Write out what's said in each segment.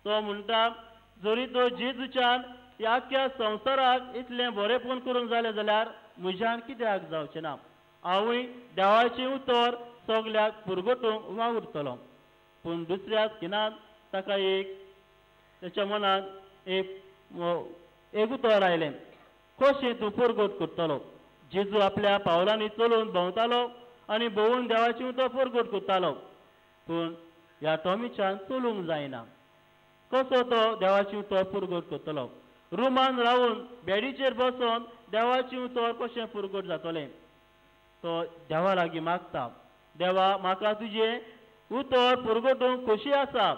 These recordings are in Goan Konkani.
तो म्हणटा जरी तो जेजूच्यान ह्या आख्ख्या संवसाराक इतलें बरेंपण करूंक जालें जाल्यार म्हज्यान कित्याक जावचें ना? हांवूय देवाचें उतर सगल्याक पुरगटूंक वावुरतलो. पूण दुसऱ्या खिणांत ताका एक ताच्या मनांत एक एक उतर आयलें, कशें तूं परगट करतलो? जेजू आपल्या पावलांनी चलून भोंवतालो आनी भोंवून देवाचें उतर परगट करतालो. पूण ह्या टॉमीच्यान चलूंक जायना. कसो तो देवाचें उतर परगट करतलो? रुमान रावन बेडीचेर बसून देवाचें उतर कशें परगट जातलें? तो देवा लागीं मागता, देवा म्हाका तुजें उतर परगटूंक खोशी आसा,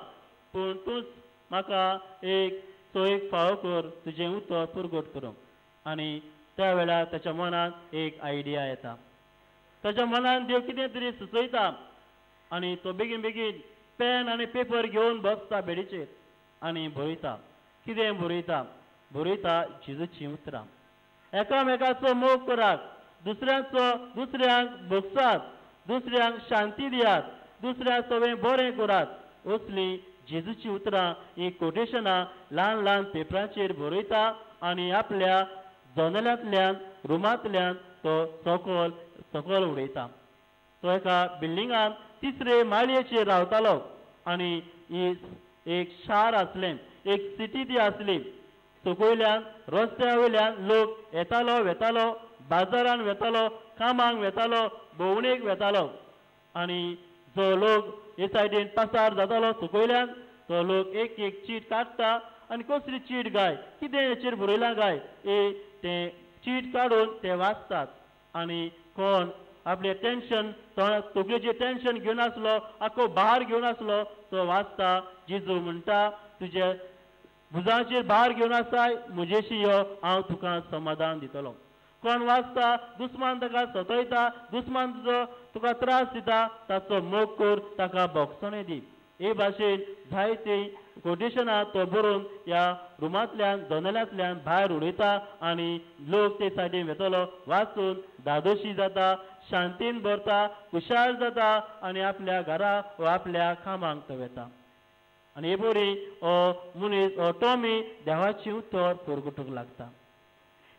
पूण तूंच म्हाका एक सोयीक फावो कर तुजें उतर परगट करूंक. आनी त्या वेळार ताच्या मनांत एक आयडिया येता. ताच्या मनांत देव कितें तरी सुचयता आनी तो बेगीन बेगीन पेन आनी पेपर घेवन बसता बेडीचेर आनी बरयता. कितें बरयता? बरयता जेजूचीं उतरां. एकामेकाचो मोग करात, दुसऱ्यांचो दुसऱ्यांक भोगसात, दुसऱ्यांक शांती दियात, दुसऱ्या सगळें बरें करात. असलीं जेजूचीं उतरां ही कोटेशनां ल्हान ल्हान पेपरांचेर बरयता आनी आपल्या जनेलांतल्यान रुमांतल्यान तो सकल सकल उडयता. तो एका बिल्डिंगांत तिसरे माळयेचेर रावतालो आनी ही एक शार आसलें, एक सिटी ती आसली. सकयल्यान रस्त्या वयल्यान लोक येतालो वेतालो, बाजारान वेतालो, कामाक वेतालो, भोंवणेक वेतालो. आनी जो लोक हे सायडीन पासार जातालो सकयल्यान तो लोक एक एक चीट काडटा आनी कसली चीट गाय, कितें हेचेर बरयलां गाय, ए तें चीट काडून ते वाचतात. आनी कोण आपलें टेंशन तकलेचें टेंशन घेवन आसलो, आख्खो भार घेवन आसलो, तो वाचता. जेजू म्हणटा तुजे भुजांचेर भार घेवन आसाय, म्हजेशी यो, हांव तुका समाधान दितलो. कोण वाचता दुस्मान ताका सतयता, दुस्मान तुजो तुका त्रास दिता, ताचो मोग कर, ताका भोगसणें दी. हे भाशेन जायतीं कोटेशनां तो बरोवन ह्या रुमांतल्यान जनेलांतल्यान भायर उडयता आनी लोक ते सायडीन वेतलो, वाचून धादोशी जाता, शांतीन भरता, खुशाल जाता आनी आपल्या घरा वा आपल्या कामाक तो वेता. आनी हे बरी हो मनीस हो टॉमी देवाचें उतर परगटूंक लागता.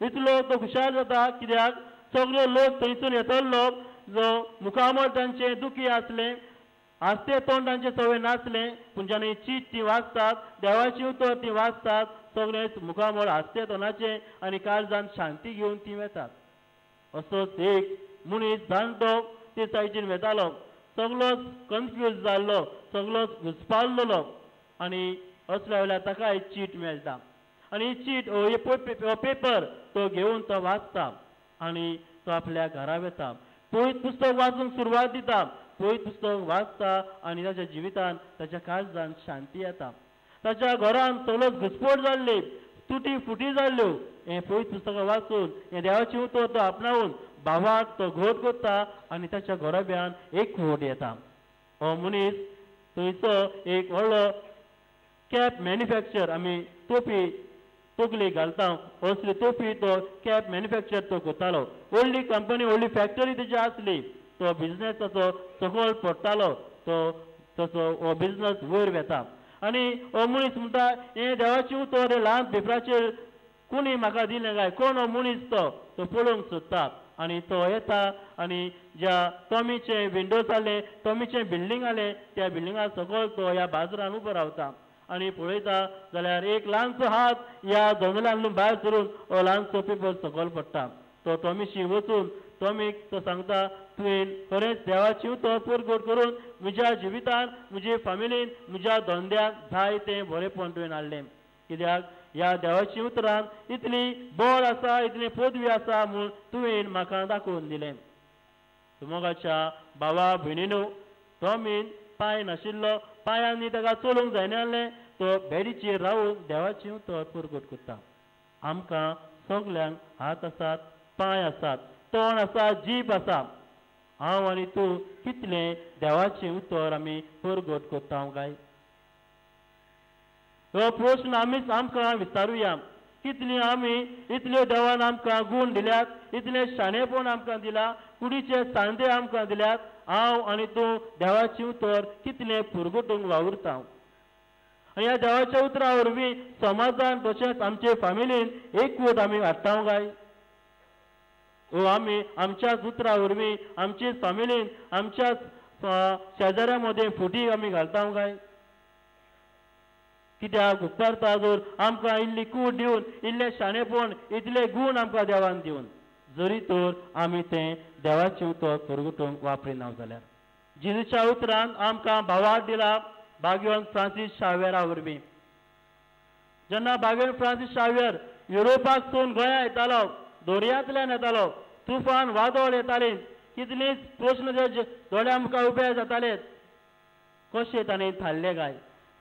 इतलो तो खुशाल जाता कित्याक सगलो लोक थंयसून येतलो जो मुखामळ तांचें दुखी आसलें, आसते तोंड तांचें सवय नासलें, पूण जेन्ना चीट ती वाचतात, देवाचें उतर ती वाचतात, सगळेच मुखामळ हांसते तोंडाचें आनी काळजान शांती घेवन ती वेतात. असोच एक मनीस जाणटो ते सायडीन वेतालो, सगलोच कन्फ्यूज जाल्लो, सगलोच घुसपाल्लो. आनी असल्या वेळार ताका एक चीट मेळटा आनी ही चीट हो पेपर तो घेवन तो वाचता आनी तो आपल्या घरा वेता. पयत पुस्तक वाचूंक सुरवात दिता, पयत पुस्तक वाचता आनी ताच्या जिवितान ताच्या काळजान शांती येता. ताच्या घरान सगळोच घुसपोट जाल्ली, तुटी फुटी जाल्ल्यो, हें पयत पुस्तकां वाचून हें देवाचें उतर तो आपणावन भावाक तो घट करता आनी ताच्या घराब्यान एक वोट येता. हो मनीस थंयचो एक व्हडलो कॅप मॅन्युफॅक्चर, आमी तोपी तकली घालता असली तोपी तो कॅप मॅन्युफॅक्चर तो करतालो. व्हडली कंपनी, व्हडली फॅक्टरी तेजी आसली. तो बिजनेस ताचो सकयल पडटालो, तो तसो हो बिजनस वयर वेता. आनी हो मनीस म्हणटा हें देवाचें उतर हें ल्हान पेपराचेर कोणी म्हाका दिलें काय, कोण हो मनीस तो, तो पळोवंक सोदता. आनी तो येता आनी ज्या टॉमीचें विंडोज आसलें, टॉमीचें बिल्डींग आसलें, त्या बिल्डिंगा सकयल तो ह्या बाजारान उबो रावता आनी पळयता जाल्यार एक ल्हानसो हात ह्या जनेलांतल्यान भायर सरून हो ल्हानसो पेपर सकयल पडटा. तो टॉमीशी वचून टॉमीक तो सांगता, तुवें खरेंच देवाचें उतर परगट करून म्हज्या जिवितान, म्हजे फामिलीन, म्हज्या धंद्यान जाय तें बरेंपण तुवें हाडलें. कित्याक ह्या देवाच्या उतरान इतली बळ आसा, इतली पदवी आसा म्हूण तुवें म्हाका दाखोवन दिलें. तुमोगाच्या भावा भयणीनो, टॉमीन पांय नाशिल्लो, पांयांनी ताका चलूंक जायना, तो बेडीचेर रावून देवाचें उतर परगट करता. आमकां सगल्यांक हात आसात, पांय आसात, तोंड आसा, जीब आसा. हांव आनी तूं कितलें देवाचें उतर आमी परगट करता काय? हो प्रश्न आमीच आमकां विचारुया. कितली आमी इतल्यो देवान आमकां गूण दिल्यात, इतलें शाणेपण आमकां दिलां, कुडीचे सांदे आमकां दिल्यात, हांव आनी तूं देवाचें उतर कितलें पुरगटूंक वावुरता. आनी ह्या देवाच्या उतरा वरवीं समाजान तशेंच आमचे फॅमिलीन एकवट आमी हाडटा काय? ओ आमी आमच्याच उतरा वरवीं आमचेच फॅमिलीन आमच्याच शेजाऱ्या मदें फुटी आमी घालता काय? कित्याक उपकारता जर आमकां इल्ली कूड दिवन, इल्लें शाणेपण, इतले गूण आमकां देवान दिवन, जरी तर आमी तें देवाचें उतर परगटूंक वापरिना जाल्यार. जेजूच्या उतरान आमकां भावार्थ दिला बाग्योन फ्रांसीस शावेरा वरवीं. जेन्ना बाग्योन फ्रांसीस शावेर युरोपाक सून गोंया येतालो, दर्यांतल्यान येतालो, तुफान वादळ येतालें, कितलींच प्रस्न दोळ्या मुखार उबे जाताले, कशें ताणें थारले काय,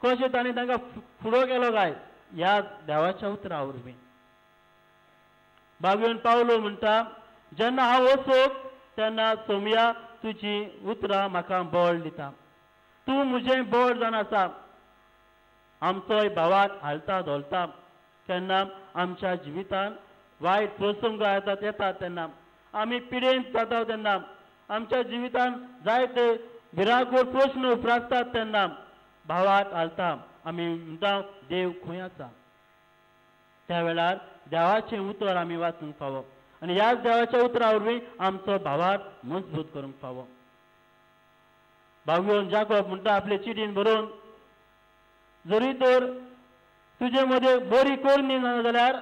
कशें ताणें तांकां फुडो केलो काय? ह्या देवाच्या उतरा वरवीं. बागवेन पावलो म्हणटा, जेन्ना हांव वचोक तेन्ना सोमया तुजी उतरां म्हाका बळ दिता, तूं म्हजें बळ जावन आसा. आमचोय भावात हालता धोलता तेन्ना आमच्या जिवितान वायट प्रसंग येतात येतात तेन्ना आमी पिडेन जाता, तेन्ना आमच्या जिवितान जायते भिरांकूळ प्रस्न उप्रासतात तेन्ना भावात हालता, आमी म्हणटा देव खंय आसा? त्या वेळार देवाचें उतर आमी वाचूंक फावो आनी ह्याच देवाच्या उतरा वरवीं आमचो भावार्थ मजबूत करूंक फावो. बागयोन जाकोब म्हणटा आपले चिटीन बरोवन, जरी तर तुजे मदें बरी करणी ना जाल्यार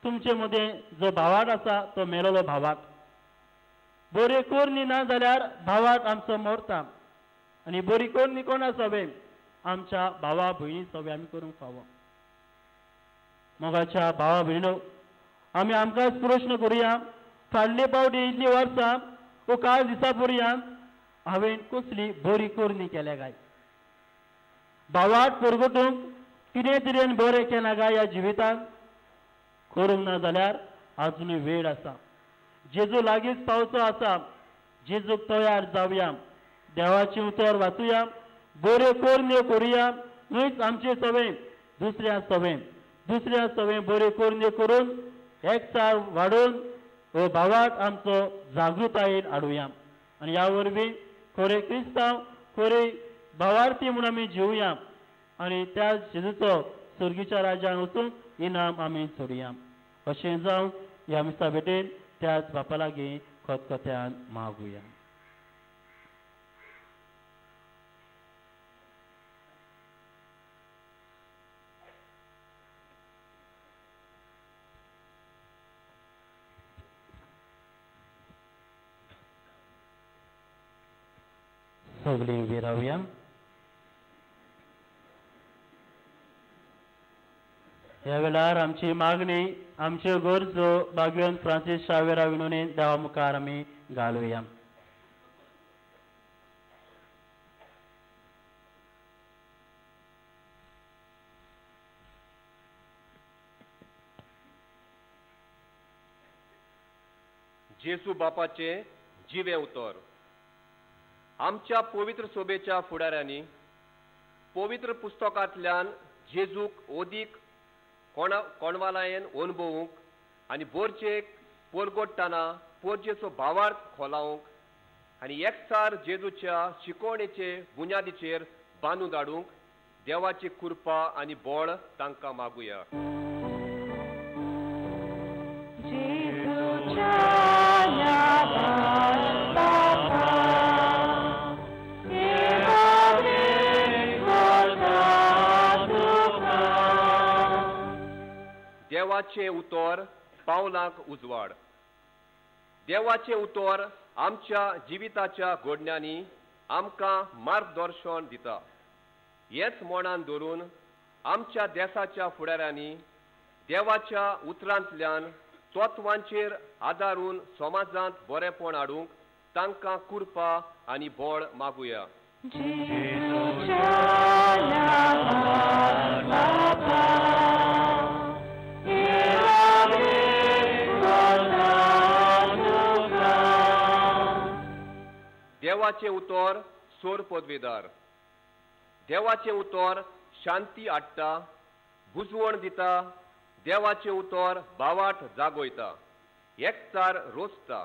तुमचे मदें जो भावार्थ आसा तो मेलोलो भावार्थ. बरी करणी ना जाल्यार भावार्थ आमचो मरता. आनी बरी करणी कोणा सवे? आमच्या भावा भयणी सवे आमी करूंक फावो. मोगाच्या भावा भयणो, आमी आमकांच प्रश्न करुया, फाडले पावटी इतली वर्सां वो कांय दिसा पर्यंत हांवें कसली बरी करणी केल्या काय? भावार्थ परगटूंक कितें तरेन बरें केलां काय ह्या जिवितांत? करूंक ना जाल्यार आजुनूय वेळ आसा. जेजू लागींच पावचो आसा. जेजूक तयार जावया, देवाचें उतर वाचुया, बऱ्यो करण्यो करुया, न्हयच आमचे सवे दुसऱ्या सवे, दुसऱ्या सवे बऱ्यो करण्यो करून एकचार वाडोवन हो भावार्थ आमचो जागृतायेन हाडुया आनी ह्या वरवीं खरे क्रिस्तांव, खरे भावार्थी म्हूण आमी जिवया आनी त्या जेजूचो सर्गीच्या राज्यान वचून इनाम आमी सोडया. अशें जावन ह्या मिसा भेटेन त्याच बापा लागीं खतखत्यान मागुया. सगळीं उबी रावया. ह्या वेळार आमची मागणी, आमच्यो गरजो बागवेन फ्रांसीस शावेरा विनोनी देवा मुखार आमी घालुया. जेजू बापाचें जिवें उतर. आमच्या पवित्र सोबेच्या फुडाऱ्यांनी पवित्र पुस्तकांतल्यान जेजूक ओदीक कोणवालायन अनुभवूंक आनी बोरचेक पोरगोडटाना पोरजेचो भावार्थ खोलावंक आनी एकसार जेजूच्या शिकवणेचे बुन्यादीचेर बांदून धाडूंक देवाची कृपा आनी बळ तांकां मागुया. देवाचें उतर पावलांक उजवाड. देवाचें उतर आमच्या जिविताच्या घडण्यांनी आमकां मार्गदर्शन दिता. हेच मनान धरून आमच्या देशाच्या फुडाऱ्यांनी देवाच्या उतरांतल्यान तत्वांचेर आदारून समाजांत बरेपण हाडूंक तांकां कृपा आनी बळ मागुया. देवाचें उतर सोर पदवेदार. देवाचें उतर शांती हाडटा, बुजवण दिता. देवाचें उतर भावार्थ जागयता, एकचार रोजता.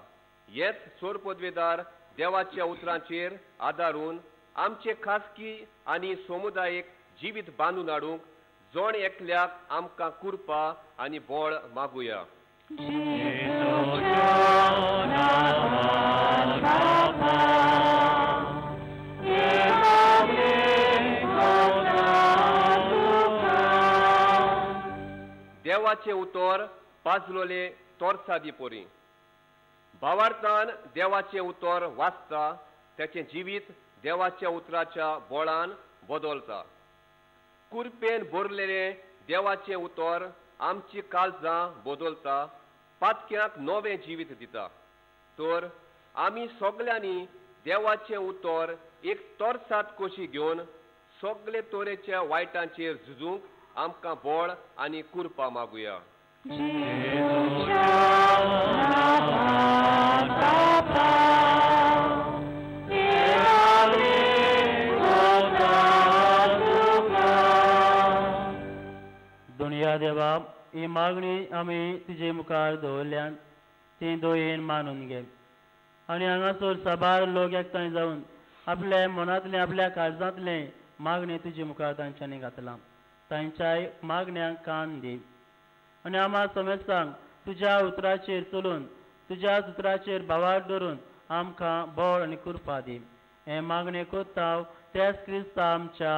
हेच सोर पदवेदार देवाच्या उतरांचेर आदारून आमचे खासगी आनी समुदायीक जिवीत बांदून हाडूंक जण एकल्याक आमकां कुरपा आनी बळ मागुया. देवाचें उतर पाजलोले तोरसादी पोरी. भावार्थान देवाचें उतर वाचता तेचें जिवीत देवाच्या उतराच्या बळान बदलता. कुरपेन भरलेलें देवाचें उतर आमची काळजां बदलता, पातक्यांक नवें जिवीत दिता. तर आमी सगल्यांनी देवाचें उतर एक तोरसाद कशी घेवन सगळे तरेच्या वायटांचेर झुजूंक आमकां बळ आनी कुरपा मागुया. दुनिया देवा, ही मागणी आमी तुजे मुखार दवरल्यान ती दयेन मानून घे आनी हांगासर साबार लोक एकठांय जावन आपल्या मनांतलें आपल्या काळजांतलें मागणें तुजे मुखार तांच्यांनी घातलां. तांच्याय मागण्यांक कान दी आनी आम्हा समेस्तांक तुज्या उतराचेर चलून तुज्या उतराचेर भावार्थ धरून आमकां बळ आनी कृपा दी. हें मागणें करता त्याच क्रिस्ता आमच्या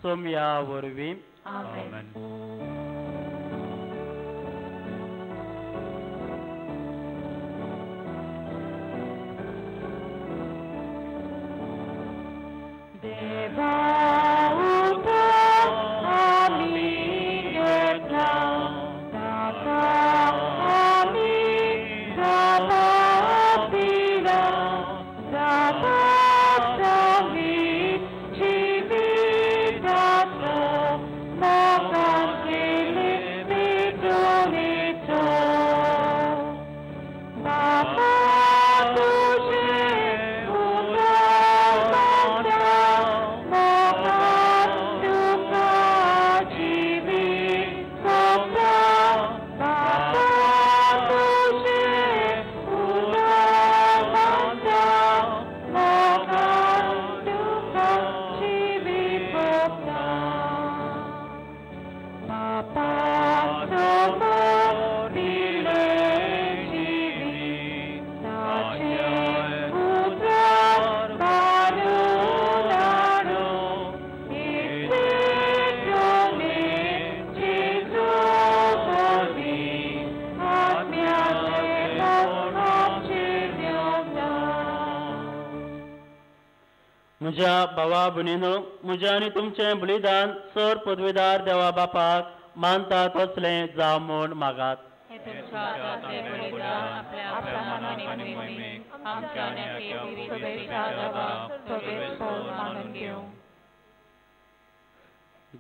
सोमया वरवीं. आमेन. म्हज्या भावा भयणीनो, म्हजें आनी तुमचें बलिदान सर पदवीदार देवा बापाक मानता तसलें जावं म्हूण मागात.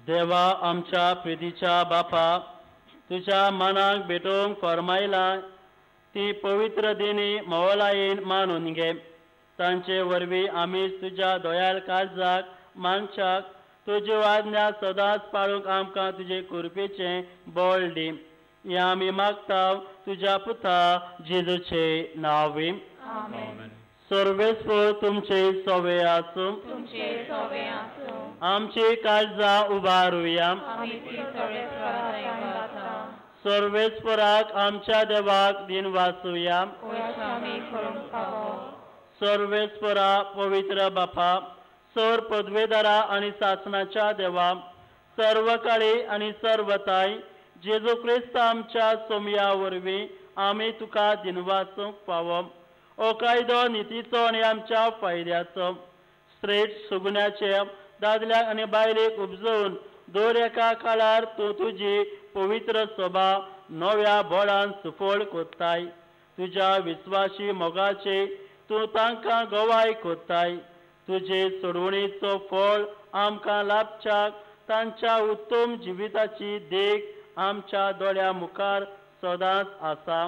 देवा आमच्या प्रितीच्या बापा, तुज्या मनाक भेटोवंक फर्मायलां ती पवित्र दिनी मोवलायेन मानून घे. तांचे वरवीं आमी तुज्या दयाळ काळजाक मानशाक तुज्यो आज्ञा सदांच पाळूंक आमकां तुजे कृपेचें बळ दी. हें आमी मागता तुज्या पुता जेजूचे नांवी. सर्वेस्पर तुमचे सवे आसूं. आमची काळजां उबारुया. सर्वेस्पराक आमच्या देवाक दिन वाचुया. सर्वेस्परा पवित्र बापा, सर पदवेदारा आनी सासणाच्या देवा, सर्वकाळी आनी सर्वताय जेजू क्रिस्त आमच्या सोमया वरवीं आमी तुका दिनवासूंक फावो. हो कायदो नितीचो आनी आमच्या फायद्याचो श्रेश्ठ सुगुण्याचे दादल्याक आनी बायलेक उपजोवन दर एका काळार तूं तुजी पवित्र सभा नव्या बळान सुफळ कोत्ताय. तुज्या विस्वाशी मोगाचे तूं तांकां गवाय कोत्ताय. तुजे सोडवणेचो फळ आमकां लाभच्याक तांच्या उत्तम जिविताची देख आमच्या दोळ्या मुखार सदांच आसा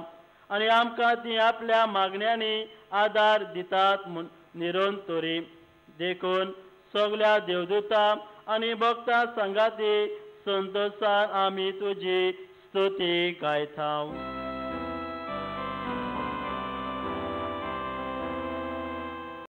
आनी आमकां ती आपल्या मागण्यांनी आदार दितात म्हूण निरंतरी. देखून सगल्या देवदूतां आनी भक्तां सांगाती संतोशान आमी तुजी स्तुती गायता.